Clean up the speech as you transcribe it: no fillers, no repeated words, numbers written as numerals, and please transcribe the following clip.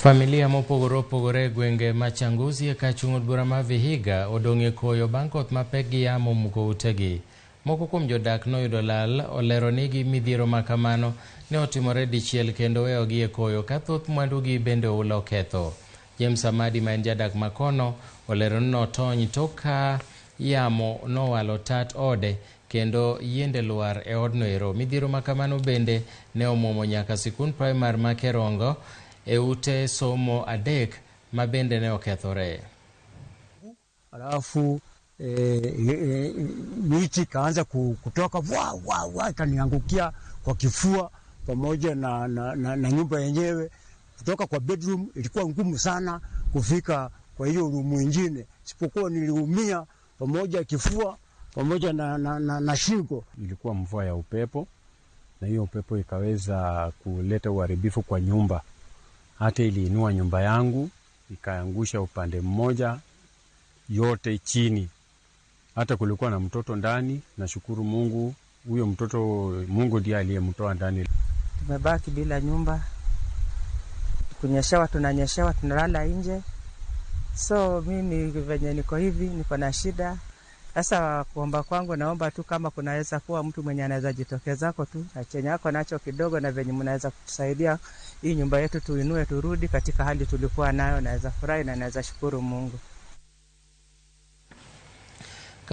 Familia mopogore opogore e gwenge ma Changuzi e kar chung' od bura ma Vihiga odong' e koyo bang' koth mapek gi yamo omuko utegi. Moko kuom jodak noyudo lal olero ni gi midhiero ma kamano ne otimore dichiel kendo weyogi e koyo ka thoth mwandugi bende oula oketho. James Amadi ma en jadak ma kono olero ni notony tok ka yamo nowalo tat ode kendo yiende lwar e odno ero. Midhiero ma kamano bende ne omuomo nyaka sikund primar ma Kerongo e ute somo adek ma bende ne okethore. Alafu miti ikaanza kutoka wa wa wa, ikaniangukia kwa kifua pamoja na nyumba yenyewe. Kutoka kwa bedroom ilikuwa ngumu sana kufika kwa hiyo room ingine, isipokuwa niliumia pamoja kifua pamoja na shingo. Ilikuwa mvua ya upepo, na hiyo upepo ikaweza kuleta uharibifu kwa nyumba, hata iliinua nyumba yangu ikaangusha upande mmoja yote chini. Hata kulikuwa na mtoto ndani. Nashukuru Mungu, huyo mtoto Mungu ndiye aliyemtoa ndani. Tumebaki bila nyumba, kunyeshewa, tunanyeshewa, tunalala nje. So mimi venye niko hivi, niko na shida sasa. Kuomba kwangu, naomba tu kama kunaweza kuwa mtu mwenye anaweza jitokezako tu na chenye ako nacho kidogo, na venye mnaweza kutusaidia hii nyumba yetu tuinue, turudi katika hali tulikuwa nayo, naweza furahi na naweza shukuru Mungu.